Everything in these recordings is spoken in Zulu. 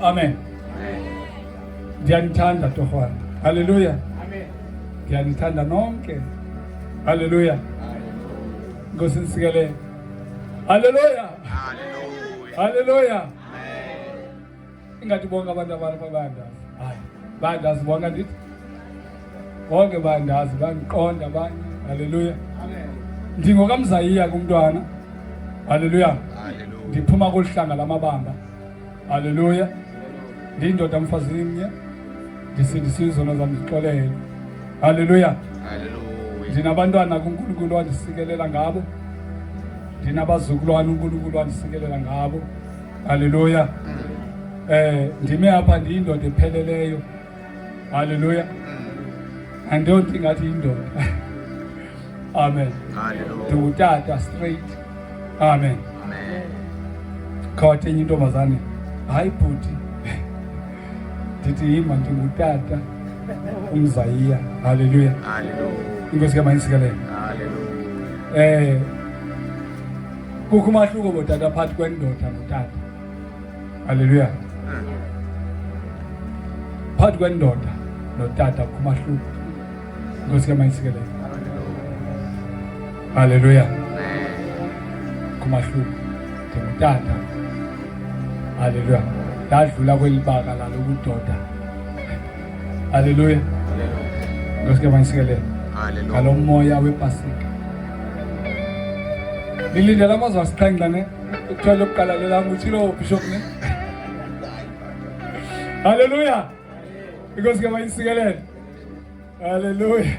Amen. Ndiyanithanda torhwana. Haleluya. Amen. Ndiyanithanda nonke. Haleluya. Nkosi nisikelele. Haleluya. Hallelujah. Haleluya. Ingathi bonke abantu abalapha bayandazi. Hayi, bayandazi bonke andithi? Bonke bayandazi, bayandiqonda abanye. Haleluya. Amen. Ndingokamzayiya kumntwana. Haleluya. Hallelujah. Ndiphuma kolu hlanga lamabamba. Haleluya. Ndiyindoda mfazini mnye. Ndisindisiwe izono zam ndixolele. Haleluya. Hallelujah. Ndinabantwana kuNkulunkulu wandisikelela ngabo. Ndinabazukulwana uNkulunkulu wandisikelela ngabo. Haleluya. Ndime apha ndiyindoda epheleleyo. Haleluya. Andiyonto ingathi yindoda. Amen. Hallelujah. Ndingutata straight. Amen. Amen. Khawathe enye intombazane, hayi bhuti. Ndithi yima ndingutata umzayiya. Haleluya. Hallelujah. Inkosi ke mayisikelele. Hallelujah. Kukho umahluko botata phakathi kwendoda notata. Haleluya. Phakathi kwendoda notata kukho umahluko. Inkosi ke mayisikelele. Haleluya. Kukho umahluko. Ndingutata. Haleluya. Ndadlula kweli baka lalobudoda. Haleluya. Inkosi ke mayisikelele. Hallelujah. Ngalo moya wepasika. Nilindele amazwi asixhenxe ne? Kuthiwa lokuqala lelam utshilo bishop ne? Haleluya. Inkosi ke mayisikelele. Haleluya.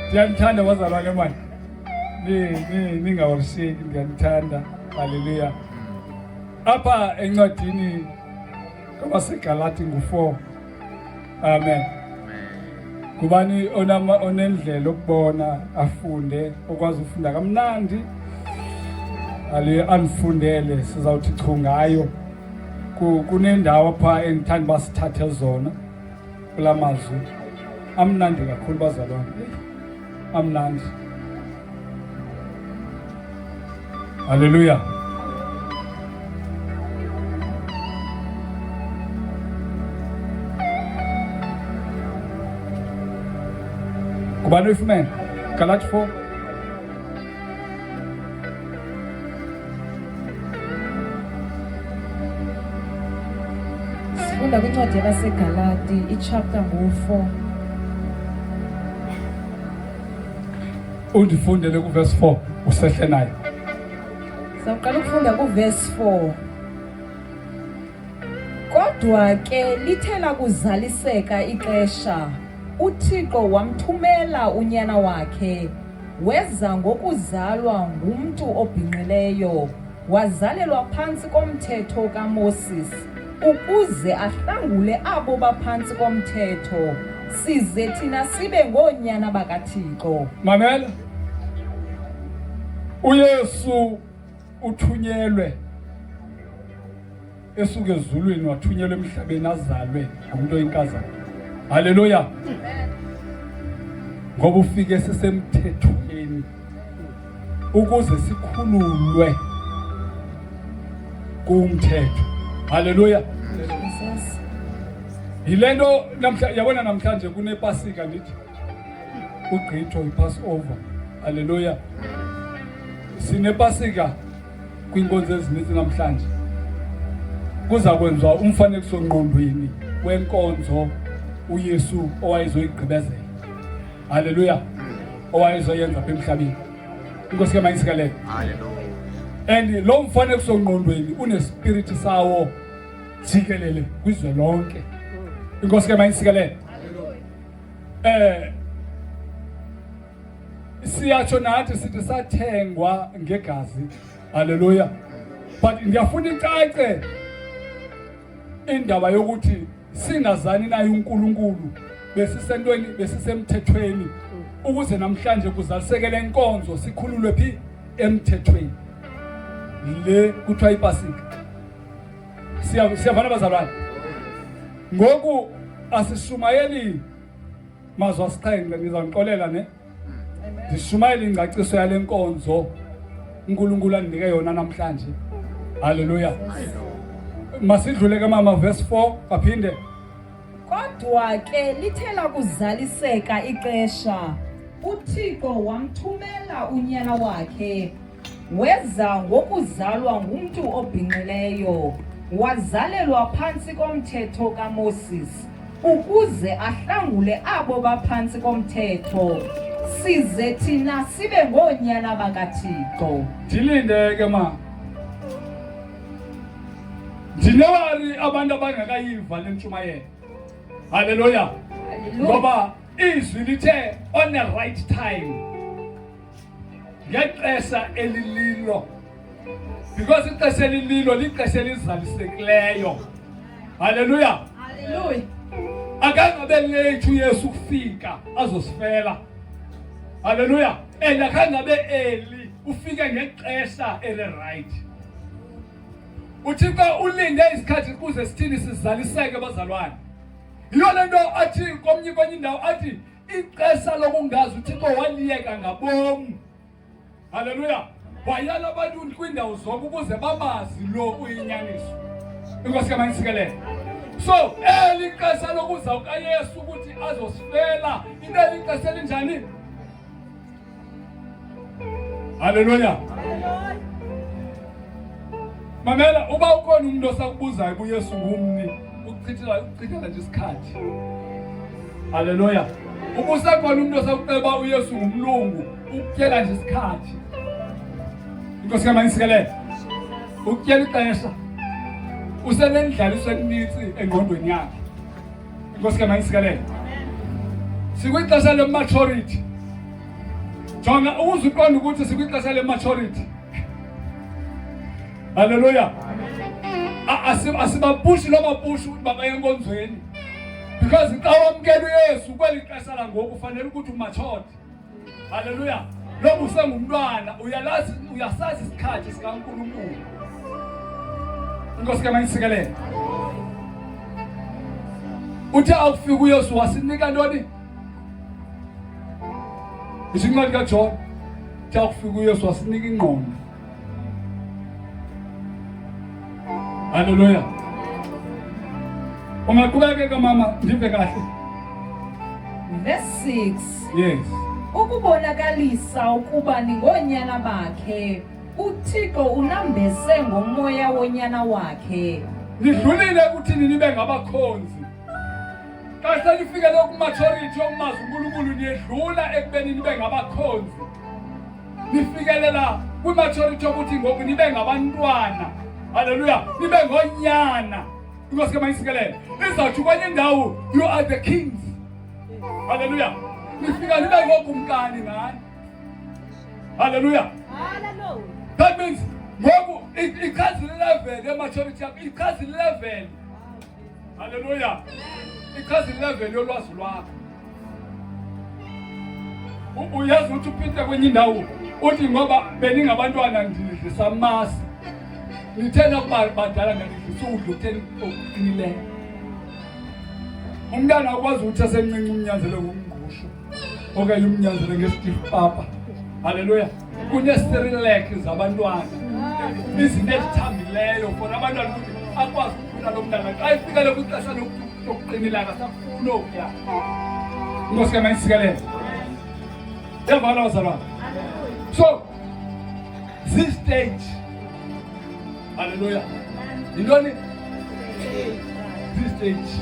Ndiyanithanda bazalwane mani. Ningaworshiki ndiyanithanda. Haleluya. Apha encwadini kwabaseGalati ngu-4. Amen. Kubani onendlela okubona afunde okwazi ufunda kamnandi ale andifundele sizawuthi chu ngayo. Kunendawo apha endithanda uba sithathe zona kula mazwi amnandi kakhulu bazalwane. Amnandi. Haleluya. Kubani uyifumene? Galati 4. Sifunda kwincwadi yabaseGalati ichapter ngu-4. Undifundele kuverse 4 usehle nayo. Sawuqala ukufunda kuverse 4. Kodwa ke lithe lakuzaliseka ixesha, uThixo wamthumela unyana wakhe, weza ngokuzalwa ngumntu obhinqileyo, wazalelwa phantsi komthetho kaMoses, ukuze ahlangule abo baphantsi komthetho, size thina sibe ngoonyana bakaThixo. Mamela. uYesu uthunyelwe esuke ezulwini wathunyelwa emhlabeni azalwe ngumuntu oyinkazana. Haleluya. Ngoba ufike sisemthethweni ukuze sikhululwe kumthetho. Haleluya. Yilento namhla yabona namhlanje kunepasika ndithi ugqitho iPassover. Haleluya. Sinepasika kwinkonzo ezininzi namhlanje. Kuza kwenziwa umfanekiso ngqondweni wenkonzo uYesu owayezoyigqibezela. Haleluya. Owayezoyenza apha emhlabeni. Inkosi ke mayisikelele. Haleluya. And lo mfanekiso ngqondweni unespiriti sawo jikelele kwizwe lonke. Inkosi ke mayisikelele. Siyatsho nathi sithi sathengwa ngegazi. Haleluya. But ndiyafuna icace indaba yokuthi singazani naye uNkulunkulu, besisentweni, besisemthethweni, ukuze namhlanje kuzaliseke le nkonzo sikhululwe phi emthethweni. Le kuthiwa iPasika. Siyavana bazalwane. Ngoku asishumayeli mazwi asixhenxe, nizangixolela ne? Ndishumayela ingcaciso yale nkonzo uNkulunkulu andinike yona namhlanje. Haleluya. Masidlule ke mama verse 4 baphinde. Kodwa ke lithe lakuzaliseka ixesha, uThixo wamthumela unyana wakhe, weza ngokuzalwa ngumntu obhinqileyo, wazalelwa phantsi komthetho kaMoses, ukuze ahlangule abo baphantsi komthetho, size thina sibe ngoonyana bakaThixo. Ndilinde ke ma. Ndinewari abantu abangekayiva le ntshumayelo. Haleluya. Ngoba izwi lithe on the right time. Ngexesha elililo. Because ixesha elililo lixesha elizalisekileyo. Haleluya. Haleluya. Akangabe late uYesu kufika azosifela. Haleluya. And akangabe early ufike ngexesha eli right. uThixo ulinde isikhathi ukuze sithini sizaliseke bazalwane. Yiyo le nto athi komnye kwenye indawo athi ixesha lokungazi uThixo waliyeka ngabom. Haleluya. Wayala abantu kwiindawo zonke ukuze bamazi lo uyinyaniso. Inkosi kamayisikelele. So eli xesha lokuza kukaYesu ukuthi azosifela ibe lixesha elinjani? Haleluya. Mamela uba ukhona umuntu osakubuzayo kuYesu ngumni ukuchithela ukuchithela nje isikhathi. Haleluya. Ubusekhona umuntu osakuceba uYesu ngumlungu ukutyela nje isikhathi. Inkosi kamayisikelele. Ukutyela ixesha. Usenendlaliso eninzi engqondweni yakhe. Inkosi kamayisikelele. Sikwixesha le-maturity. Jonga ukuze uqonde ukuthi sikwixesha le-maturity. Haleluya. Asibapushi loo mapushi ukuthi babaye enkonzweni. Because xa wamkela uYesu kweli xesha langoku ufanele ukuthi umaturity. Haleluya. Lobu usengumntwana uyalazi uyasazi isikhathi sikaNkulunkulu. Inkosi kamayisikelele. Uthe akufika uYesu wasinika ntoni? Isho incwadi kaJohn. Uthe akufika uYesu wasinika ingqondo. Haleluya. Ungaqhubekeka mama ndive kahle. Verse 6. Yes. Ukubonakalisa ukuba ningoonyana bakhe, uThixo unambese ngomoya wonyana wakhe. Nidlulile ekuthini nibe ngabakhonzi. Xa senifikele kumaturity yokumazi uNkulunkulu niyedlula ekubeni nibe ngabakhonzi. Nifikelela kwimaturity yokuthi ngoku nibe ngabantwana. Haleluya. Nibe ngonyana. Inkosi kamayisikelele. Izawuthi kwenye indawo you are the kings. Haleluya. Nifika nibe ngokumkani nani. Haleluya. Hallelujah. That means ngoku ichaza level ye-maturity yakho, ichaza level. Haleluya. Ichaza level yolwazi lwakho. Uyazi ukuthi uPeter kwenye indawo uthi ngoba beningabantwana ndidlisa amasi. Nithe nakuba badala ndandidlisa ukudla okutheni okuqinileyo. Umntana akwazi ukuthi esemncinci umnyanzele ngomngqusho okanye umnyanzele nge-stiff papa. Haleluya. Kunee-Cerelac zabantwana, izinto ezithambileyo for abantwana ukuthi akwazi ukukhula lo mntana. Xa efikele kwixesha lokuqinile akasafuni okuya. Inkosi kamayisikelele. Yavala bazalwane. So zii-stage. Haleluya. Yintoni? Zii-stage.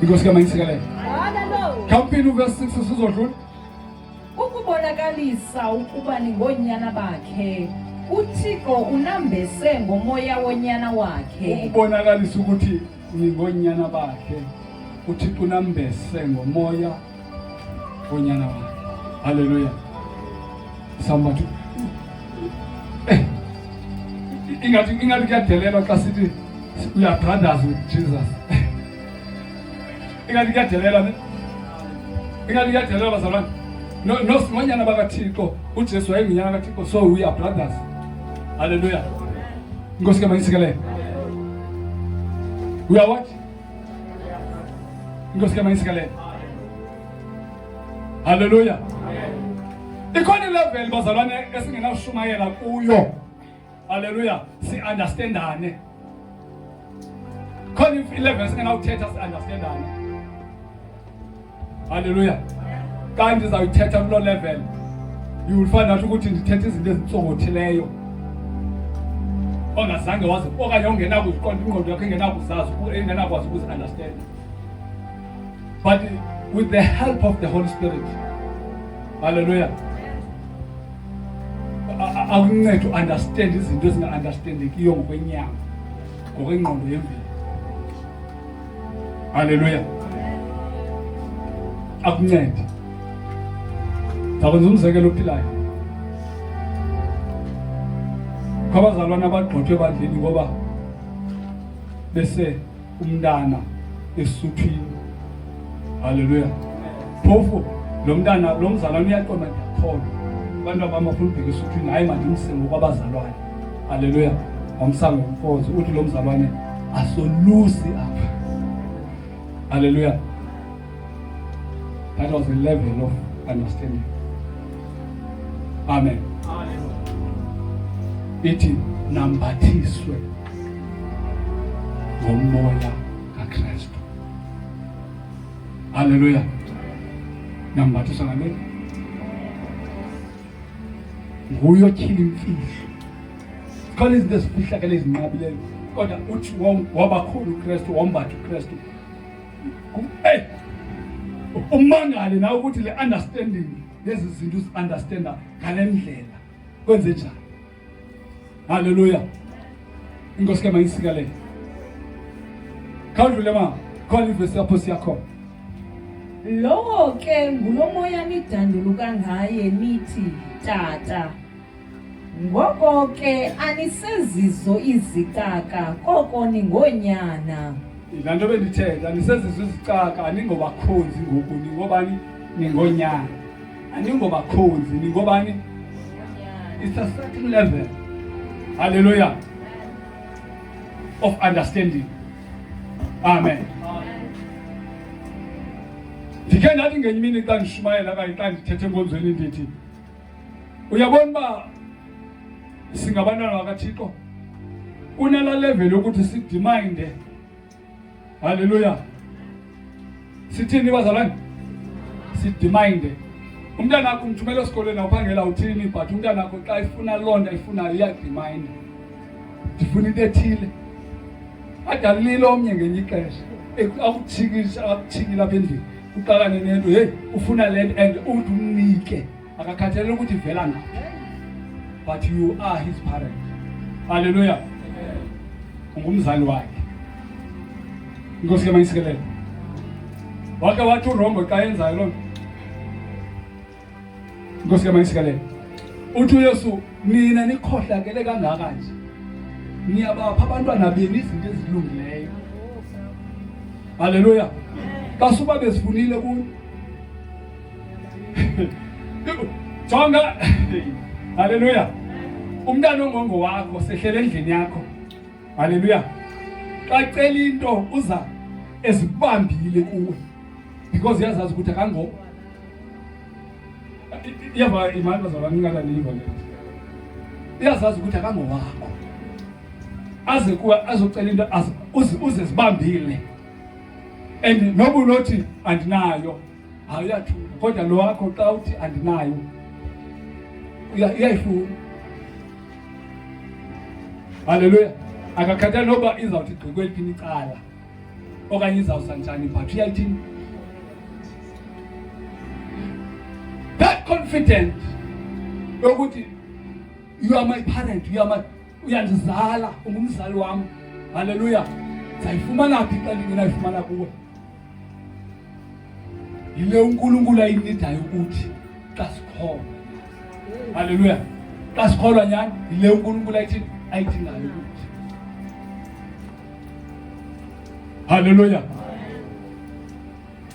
Inkosi kamayisikelele. Hallelujah. Khawuphinde uverse 6 sizodlula. Ukubonakalisa ukuba ningoonyana bakhe, uThixo unambese ngomoya wonyana wakhe. Ukubonakalisa ukuthi ningonyana bakhe, uThixo unambese ngomoya wonyana wakhe. Haleluya. Somebody. Ingathi kuyadelelwa xa sithi we are brothers with Jesus. Ingathi kuyadelelwa ne? Ingathi kuyadelelwa bazalwane. No, no, ngonyana bakaThixo, uJesu wayengunyana kaThixo, so we are brothers. Hallelujah. Inkosi kamayisikelele. We are what? Inkosi kamayisikelele. Hallelujah. Ikhona ilevel bazalwane esingenawushumayela kuyo. Haleluya, si-understandane. Khona i-level esingenawuthetha si-understandane. Haleluya. Xa ndizawuyithetha kuloo level, you will find out ukuthi ndithetha izinto ezintsokothileyo ongazange wazi okanye ongenakuziqonda, ingqondo yakho engenakuzazi, engenakwazi ukuzi-understand. But with the help of the Holy Spirit, haleluya, akunceda uunderstand izinto ezinga-understandekiyo ngokwenyama, ngokwengqondo yemveli. Haleluya, akuncede. Ndakwenza umzekelo ophilayo. Kho abazalwane abagxothwe ebandleni ngoba bese umntana esuthwini. Haleluya. Phofu lo mntana, lo mzalwane uyaqonda, ndiyakholwa abantu bam bafuna ubheka esuthwini, hayi mandimse ngokwabazalwane. Haleluya. Wamsanga umfozi, uthi lo mzalwane asolusi apha. Haleluya. That was a level of understanding. Amen. Ithi nambathiswe ngomoya kaKristu. Haleluya. Nambathiswa ngameni. Nguye otyhila imfihlo. Zikhona izinto ezifihlakele ezinqabileyo, kodwa uthi wabakhulu uKristu, wombatha uKristu. Hey, umangale nawe ukuthi le understanding lezi zinto uzi-understanda ngale ndlela kwenze njani. Haleluya. Inkosi ke mayisikelele. Khawudlule ma, khona ivesi apho siyakhona. Lowo ke ngulo moya nidanduluka ngaye nithi, Tata. Ngoko ke anisezizo izicaka, koko ningoonyana. Laa nto bendithetha, anisezizo izicaka, aningobakhonzi ngoku, ningobani? Ningoonyana. Aningobakhonzi, ningobani? It's a certain level, hallelujah, of understanding. Amen. Ndikhe ndathi ngenye imini xa ndishumayela okanye xa ndithethe enkonzweni, ndithi uyabona uba singabantwana bakaThixo, kunala level yokuthi sidemande. Haleluya. Sithini bazalwane? Sidemande. Umntana wakho umthumela esikolweni, awuphangela, uthini, but umntana wakho xa ifuna loo nto ayifunayo iyademanda, ndifuna into ethile. Adalile omnye ngenye ixesha akutshikisha, akutshikile apha endlini, uxakane nento, heyi, ufuna le nto, and uthi umnike, akakhathaleli ukuthi ivela ngaphi, but you are his parent. Haleluya. Ungumzali wakhe. Inkosi ke mayisikelele. Wake wathi uwrong xa yenzayo loo nto. Inkosi ke mayisikelele. Uthi uYesu, nina nikhohlakele kangaka nje, niyabapha abantwana benu izinto ezilungileyo. Haleluya. Xa suba bezifunile kuni, jonga. Haleluya. Umntana ongongo wakho sehlele endlini yakho, haleluya, xa cela into uza ezibambile kuwe because uyazazi ukuthi akango iyava imali. Bazalwane, ingalandiva le, uyazazi ukuthi akangowakho, aze kuwe azocela into, uze zibambile, and noba unothi andinayo, hayi, uyathula. Kodwa lo wakho xa uthi andinayo, uyayifuna. Haleluya. Akakhathali noba izawuthi gqi kweliphi icala okanye izawusa njani, but uyayithini that confident yokuthi you are my parent, you are my, uyandizala, ungumzali wam. Haleluya. Ndizayifumana phi xa ndingenayifumana kuwe? Yile uNkulunkulu ayinidayo ukuthi xa sikholwa. Haleluya. Xa sikholwa nyhani, yile uNkulunkulu ayithini, ayidingayo ukuthi. Haleluya.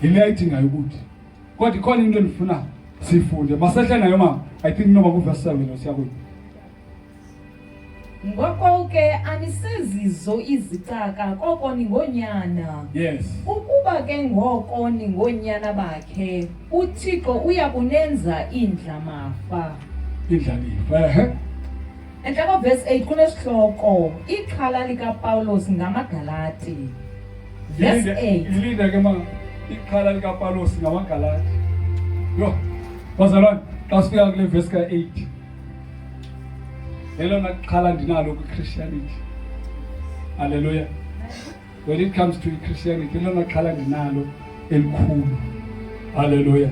Yile ayidingayo ukuthi. Kodwa ikhona into endifuna sifunde. Masehle nayo mama. I think noba kuverse 7 siya kuyo. Ngoko ke anisezizo izicaka, koko ningoonyana. Ukuba ke ngoko ningoonyana bakhe, uThixo uya kunenza indlamafa. Indlalifa. Ehe. Entla ko-verse 8 kunesihloko ixhala likaPawulos ngamaGalati. Verse 8. Ilinde ke ma ixhala likaPawulos ngamaGalati. Yho, bazalwane, xa sifika kule verse ka-8 lelona xhala ndinalo kwiChristianity. Hallelujah. When it comes to iChristianity, lelona xhala ndinalo elikhulu. Hallelujah.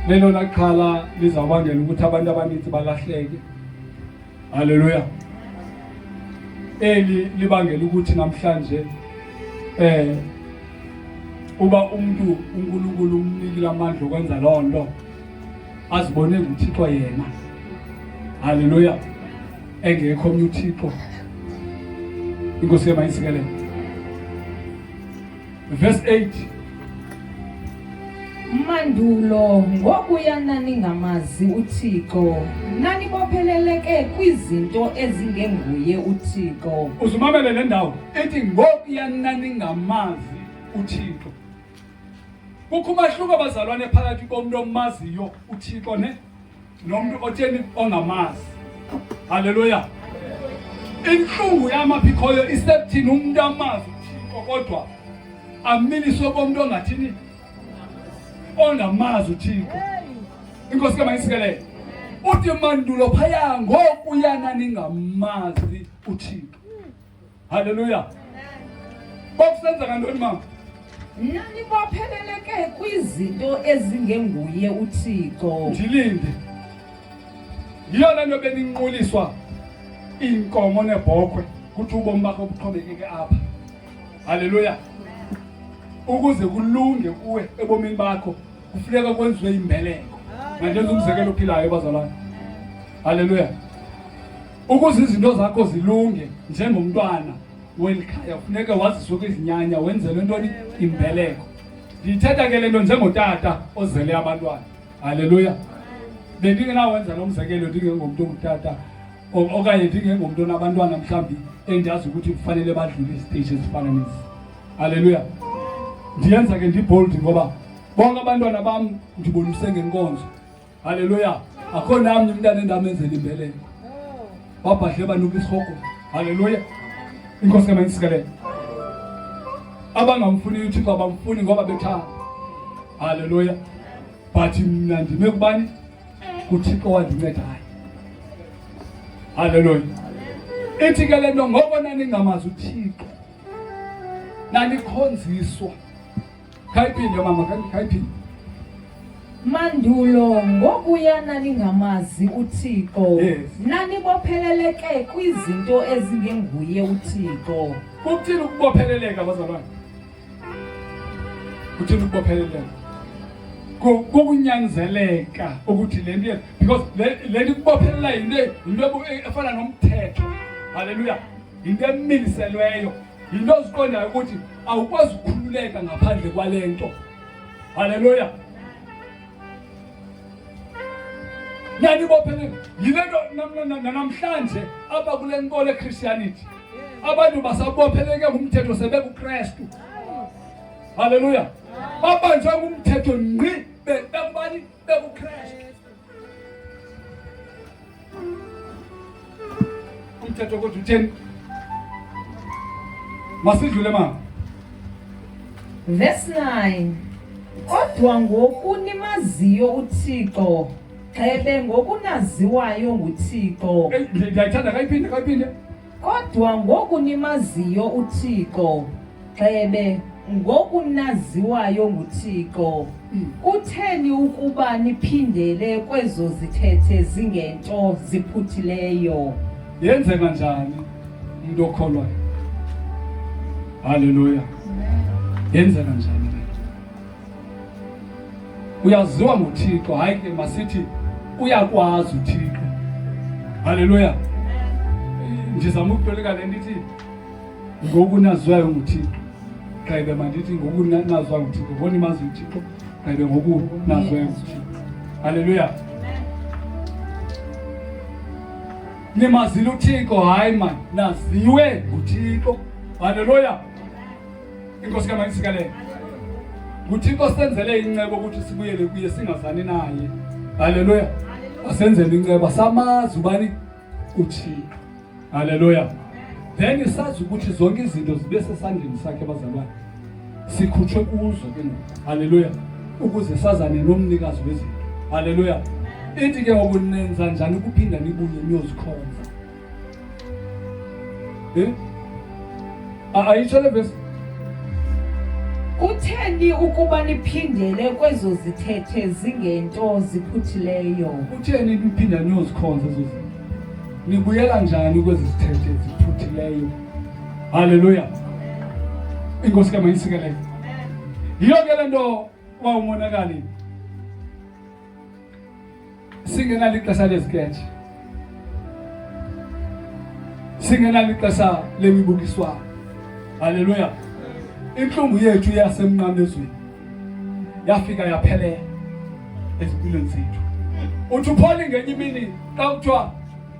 Lelona xhala lizawubangela ukuthi abantu abaninzi balahleke. Haleluya. Eli libangela ukuthi namhlanje uba umuntu uNkulunkulu umnikile amandla okwenza loo nto azibone nguThixo yena. Haleluya. Engekho omnye uThixo. Inkosi mayisikelele. Verse 8. Mandulo ngokuya naningamazi uThixo, nanibopheleleke kwizinto ezingenguye uThixo. Uzumamele le ndawo ithi ngokuya naningamazi uThixo. Kukho umahluko bazalwane phakathi komntu omaziyo uThixo ne nomntu otheni ongamazi. Haleluya. Inhlungu yamaphikhoyo isekuthini umuntu amazi uThixo kodwa amiliswe komntu ongathini ongamazi uThixo. Inkosi ke mayisikelele. Uthi mandulo phaya ngokuyana ningamazi uThixo. Haleluya. Kwakusenzeka ntoni mama? Nanibopheleleke kwizinto ezingenguye uThixo. Ndilinde. Yiyo le nto beninquliswa iinkomo neebhokhwe kuthi ubomi bakho buxhomekeke apha. Haleluya. Ukuze kulunge kuwe ebomini bakho kufuneka kwenziwe imbeleko. Mandenze umzekelo ophilayo bazalwane. Haleluya. Ukuze izinto zakho zilunge njengomntwana welikhaya kufuneka waziswe kwizinyanya wenzelwe ntoni imbeleko. Ndiyithetha ke le nto njengotata ozele abantwana. Haleluya. Bendingenawenza lo mzekelo ndingengomntu ongutata okanye ndingengomntu onabantwana mhlawumbi endiyazi ukuthi kufanele badlule iziteyishi ezifana nezi. Haleluya. Ndiyenza ke ndibold ngoba bonke abantwana bam ndibonise ngenkonzo. Haleluya. Akho namnye umntana endamenzela imbeleko. Babhadle banuka isihogo. Haleluya. Inkosi ke mayisikelele. Abangamfuni uThixo abamfuni ngoba bethanda. Haleluya. But mna ndime kubani? KuThixo wandincedayo. Haleluya. Ithi ke le nto ngoko naningamazi uThixo nanikhonziswa. Khayiphinde mama, khayiphinde. Mandulo ngokuya naningamazi uThixo, Yes. nanibopheleleke kwizinto ezingenguye uThixo. Kuthini ukubopheleleka bazalwane? Kuthini ukubopheleleka? Kukunyanzeleka ukuthi le nto because le nto ikubophelela yinto efana nomthetho. Haleluya. Yinto emiliselweyo. Yinto oziqondayo ukuthi awukwazi ukukhululeka ngaphandle kwale nto. Haleluya. Nanibophelele. Yile nto namhlanje apha kule nkolo eChristianity. Abantu basabopheleke ngumthetho sebekuKristu. Haleluya. Babanjwe ngumthetho ngqi bekubani bekuKristu. Umthetho kodwa utheni? Masidlule mama. Verse 9. Kodwa ngoku nimaziyo uThixo, gxebe ngokunaziwayo nguThixo. Ndiyayithanda kayiphinde kayiphinde. Kodwa ngoku nimaziyo uThixo, gxebe ngokunaziwayo nguThixo. Kutheni ukuba niphindele kwezo zithethe zingento ziphuthileyo? Yenzeka njani umuntu okholwayo? Haleluya. Yenzeka njani le? Uyaziwa nguThixo, hayi ke masithi uyakwazi uThixo. Haleluya. Ndizama ukutolika le nto ithi ngoku naziwayo nguThixo. Gqibe mandithi ngoku naziwayo nguThixo, ngoku nimazi uThixo, gqibe ngoku naziwayo nguThixo. Haleluya. Nimazile uThixo, hayi man, naziwe nguThixo. Haleluya. Inkosi kamayisikelele. NguThixo senzele incebo ukuthi sibuyele kuye singazani naye. Haleluya. Wasenzela inceba samazi ubani uThixo. Haleluya. Then sazi ukuthi zonke izinto zibe sesandleni sakhe bazalwane. Sikhutshwe kuzo ke ngoku. Haleluya. Ukuze sazane nomnikazi wezinto. Haleluya. Ithi ke ngoku nenza njani ukuphinda nibuye niyozikhonza? Eh? Ayitsho le verse. Kutheni ukuba niphindele kwezo zithethe zingento ziphuthileyo? Kutheni niphinda niyozikhonza ezo zinto? Nibuyela njani kwezi zithethe ziphuthileyo? Haleluya. Inkosi ke mayisikelele. Yiyo ke le nto wawumonakali. Singenalo ixesha leziketshe. Singenalo ixesha lemibukiswano. Haleluya. Intlungu yethu yasemnqamlezweni yafika yaphelela ezimpilweni zethu. Uthi uPaul ngenye imini xa kuthiwa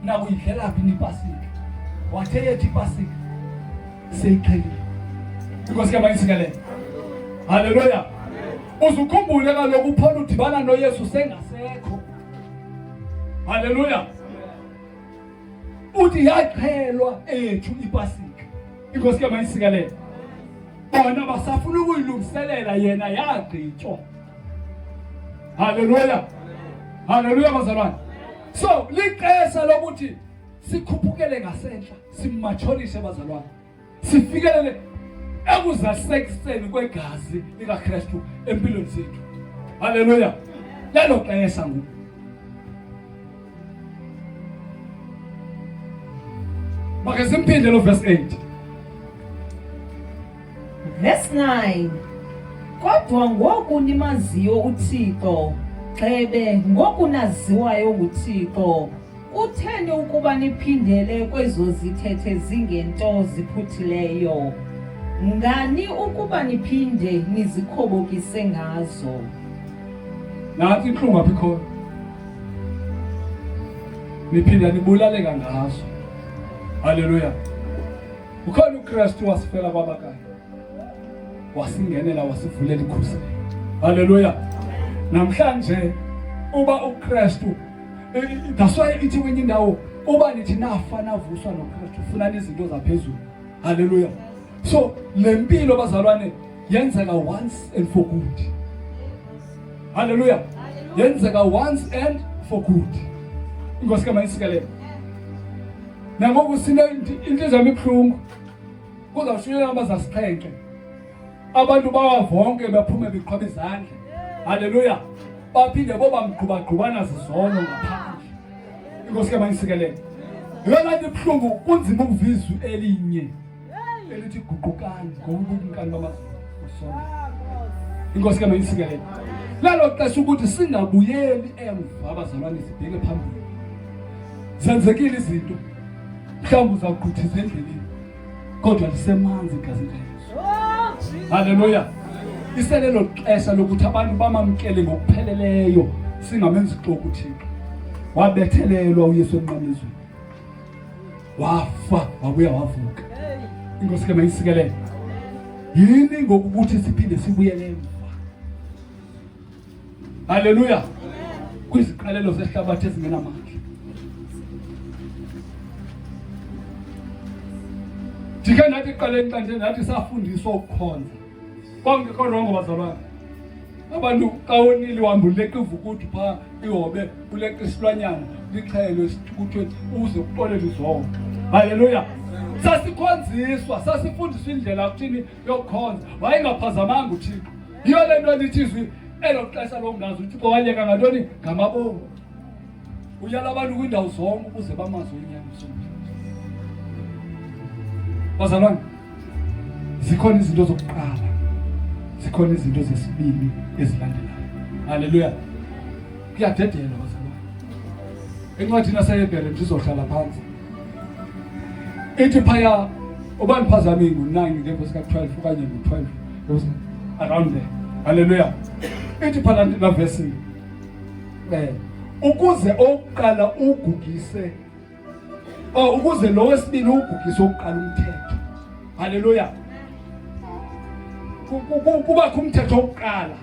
nakuyidlela phi ipasika, wathe yethu ipasika seyiqhelile. Inkosi ke mayisikelele. Haleluya. Uzukhumbule kaloku uPaul udibana noYesu sengasekho. Haleluya. Uthi yaqhelwa eyethu ipasika. Inkosi ke mayisikelele. Bona basafuna ukuyilungiselela yena yagqitywa. Haleluya. Haleluya bazalwane. So lixesha lokuthi sikhuphukele ngasentla simatshonishe bazalwane. Sifikelele ekuzalisekiseni kwegazi likaKristu empilweni zethu. Haleluya. Lelo xesha ngoku. Make simphinde lo verse 8. Verse 9. Kodwa ngoku nimaziyo uThixo, gxebe ngoku naziwayo nguThixo, kutheni ukuba niphindele kwezo zithethe zingento ziphuthileyo? Ngani ukuba niphinde nizikhobokise ngazo? Nantsi intlungu apha ikhoyo. Niphinda nibulaleka ngazo. Haleluya. Ukhona uKristu wasifela kwabakanye. Wasingenela wasivulela ikhuselo. Haleluya. Namhlanje uba uKristu that's why ithi kwenye indawo uba nithi nafa navuswa noKristu funani izinto zaphezulu. Haleluya. So le mpilo bazalwane yenzeka once and for good. Haleluya. Yenzeka once and for good. Inkosi kamayisikelele. Nangoku sine inhliziyo yami ibuhlungu. Kuzawushunyelwa abazasixhenxe. Abantu bawavonke baphume beqhwaba izandla. Haleluya. Baphinde boba mgqubagqubana zizono ngaphandle. Inkosi kamayisikelele. Yona nto ibuhlungu kunzima ukuva izwi elinye elithi guqukani ngoba ubukumkani bamazulu usondele. Inkosi kamayisikelele. Lalo xesha ukuthi singabuyeli emva abazalwane sibheke phambili. Zenzekile izinto. Mhlawumbe uzawugqithiza endleleni. Kodwa lisemanzi igazi likaYesu. Haleluya. Iselelo xesha lokuthi abantu bamamkele ngokupheleleyo singamenzi ixoki uThixo. Wabethelelwa uYesu emnqamlezweni. Wafa wabuya wavuka. Inkosi ke mayisikelele. Yini ngokuthi siphinde sibuyele emva? Haleluya. Kwiziqalelo zehlabathi ezingenamandla. Ndikhe ndathi ekuqaleni xa nje ndathi safundiswa ukukhonza. Kwakungekho rongo bazalwane. Abantu xa wonile uhamba uleqa ivukudu phaa ihobe uleqa isilwanyana lixhelwe kuthiwe uze kuxolele izono. Haleluya. Sasikhonziswa, sasifundiswa indlela kuthini yokukhonza. Wayengaphazamanga uThixo. Yiyo le nto ndithi izwi elo xesha lokungazi uThixo wayeka ngantoni ngamabomu. Uyala abantu kwiindawo zonke ukuze bamazi unyaniso. Bazalwane, zikhona izinto zokuqala, zikhona izinto zesibini ezilandelayo. Haleluya. Kuyadedelwa bazalwane. Encwadini yaseHebhere ndizohlala phantsi. Ithi phaya uba ndiphazame ngu-9 ngevesi ka-12 okanye ngu-12 around there. Haleluya. Ithi phana la vesi ukuze owokuqala ugugise oh ukuze lo wesibini ugugise owokuqala umthetho. Haleluya. Kubakho umthetho wokuqala.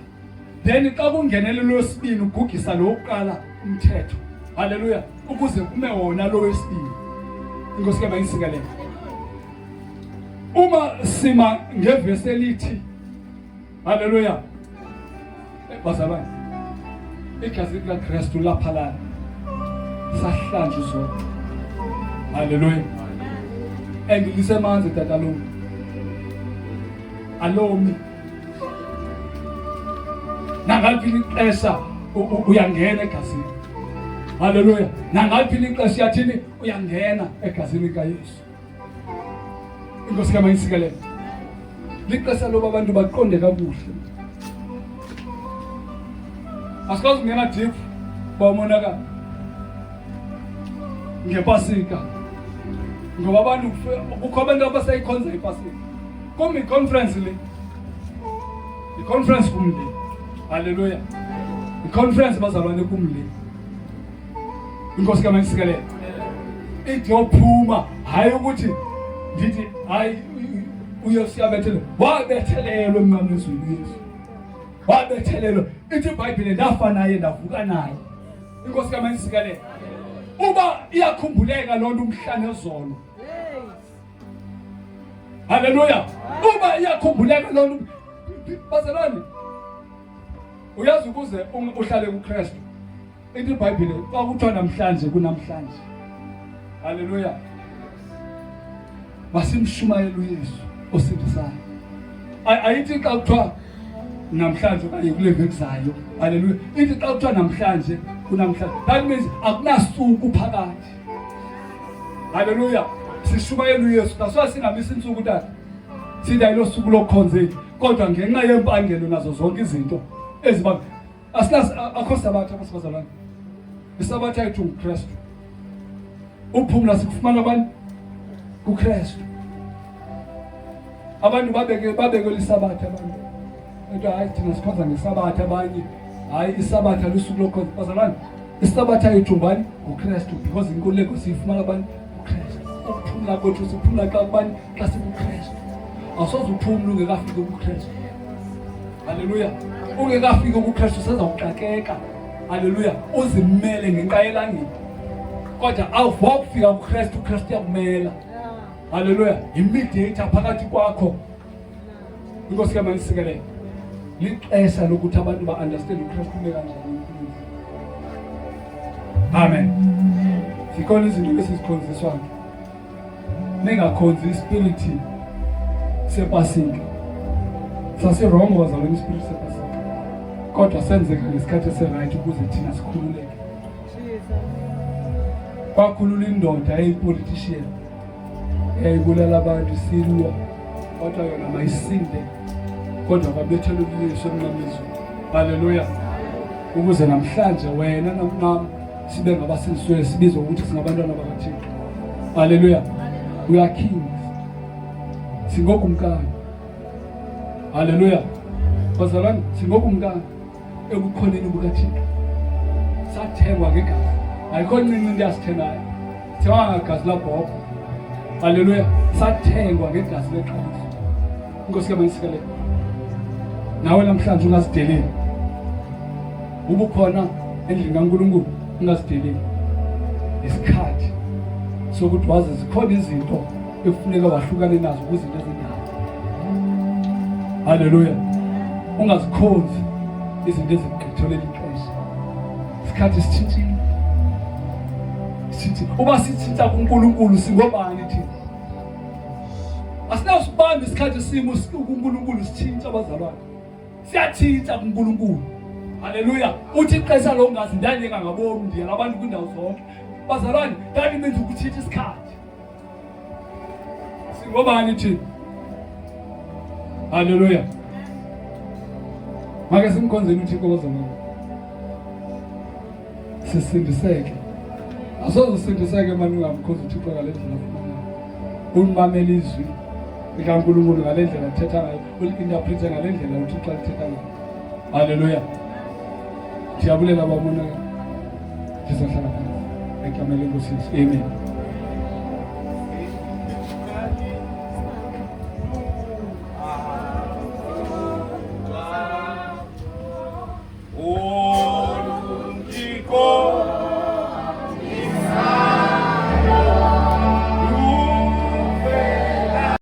Then xa kungenele lo wesibini ugugisa lo wokuqala umthetho. Haleluya, ukuze kume wona lo wesibili. Inkosi ke mayisikelele. Uma sima ngevesi elithi haleluya, bazalwane, igazi likaKristu laphalala sahlanjwa. Haleluya. And lisemanzi tata lo alomi nangaliphi ixesha uyangena egazini. Haleluya. Nangaliphi ixesha uyathini? Uyangena egazini likaYesu. Inkosi kamayisikelele. Lixesha loba abantu baqonde kakuhle. Asikwazi ukungena deep bawumonakala ngepasika, ngoba abantu kukho abantu abasayikhonza ipasika. Kum i-conference le, i-conference kum le. Haleluya. I-conference bazalwane kum le. Inkosi kamayisikelele. Ithi yophuma, hayi ukuthi ndithi hayi uYesu uyabethelelwa. Wabethelelwa emnqamlezweni uYesu, wabethelelwa. Ithi iBhayibhile ndafa naye ndavuka naye. Inkosi kamayisikelele. Uba iyakhumbuleka loo nto umhla nezolo. Haleluya. Uba iyakhumbuleka loo nto bazalwane, uyazi ukuze uhlale kuKristu, ithi iBhayibhile xa kuthiwa namhlanje kunamhlanje. Haleluya. Masimshumayele uYesu osindisayo. Ayithi xa kuthiwa namhlanje okanye kule veki zayo. Haleluya. Ithi xa kuthiwa namhlanje kunamhlanje. That means akunasuku phakathi. Haleluya. Sishumayela uYesu. That's why singamisa intsuku tata. Sithi ayilo suku lokukhonzeni, kodwa ngenxa yempangelo nazo zonke izinto eziba asina akho sabatha basibazalwane. Isabatha yethu nguKristu. Uphumla sikufumana abantu kuKristu. Abantu babeke lisabatha abantu. Into hayi thina sikhonza ngesabatha, abanye hayi isabatha lusuku lokukhonza. Bazalwane, isabatha yethu ngubani? NguKristu, because inkululeko siyifumana abantu kuKristu. Ukuphumla kwethu siphumla xa kubani? Xa sikuKristu. Awusoze uphumle ungekafiki kuKristu. Haleluya. Ungekafiki kuKristu sezawuxakeka. Haleluya. Uzimele ngenxa yelangeni. Kodwa awuvokufika kuKristu, uKristu uyakumela. Haleluya. Imediator phakathi kwakho. Inkosi kamayisikelele. Lixesha lokuthi abantu ba-understand uKristu ume kanjani. Amen. Zikhona izinto esizikhonziswayo. Ningakhonzi ispiriti sepasika. Sasirongo bazalwane ispiriti sepasika. Kodwa senzeka ngesikhathi esiright ukuze thina sikhululeke. Kwakhulula indoda eyipolitician eyayibulala abantu silwa, kodwa yona mayisinde, kodwa kwabethelwa uYesu emnqamlezweni. Haleluya. Ukuze namhlanje wena nam sibe ngabasindisiweyo, sibizwa ukuthi singabantwana bakaThixo. Haleluya. We are kings. Singokumkani. Haleluya. Bazalwane, singokumkani ebukhoneni bukaThixo. Sathengwa ngegazi. Ayikho ncinci into yasithengayo. Sithengwa ngegazi labhobho. Haleluya. Sathengwa ngegazi lexabiso. Inkosi kamayisikelele. Nawe namhlanje ungazideleli. Ubukhona endlini kaNkulunkulu ungazideleli. Isikhathi sokuthi wazi zikhona izinto ekufuneka wahlukane nazo kuzinto ezindala. Haleluya. Ungazikhonzi izinto ezigqithelele ixesha. Isikhathi sitshintshile. Sithi uba sitshintsha kuNkulunkulu singobani thina? Asinawusibamba isikhathi simo kuNkulunkulu sitshintsha abazalwane. Siyatshintsha kuNkulunkulu. Haleluya. Uthi ixesha longazi ndaliyeka ngabomi ndiyala abantu kwindawo zonke. Bazalwane, that means ukutshintsha isikhathi. Singobani thina? Haleluya. Make simkhonzeni uThixo bazalwane. Sisindiseke. Asoze usindiseke manje ungamkhonzi uThixo ngale ndlela afuna ngayo. Ulimamele izwi likaNkulunkulu ngale ndlela athetha ngayo, uli-interprete ngale ndlela uThixo alithetha ngayo. Haleluya. Ndiyabulela babona. Ndizohlala phansi. Egameni leNkosi Yesu. Amen.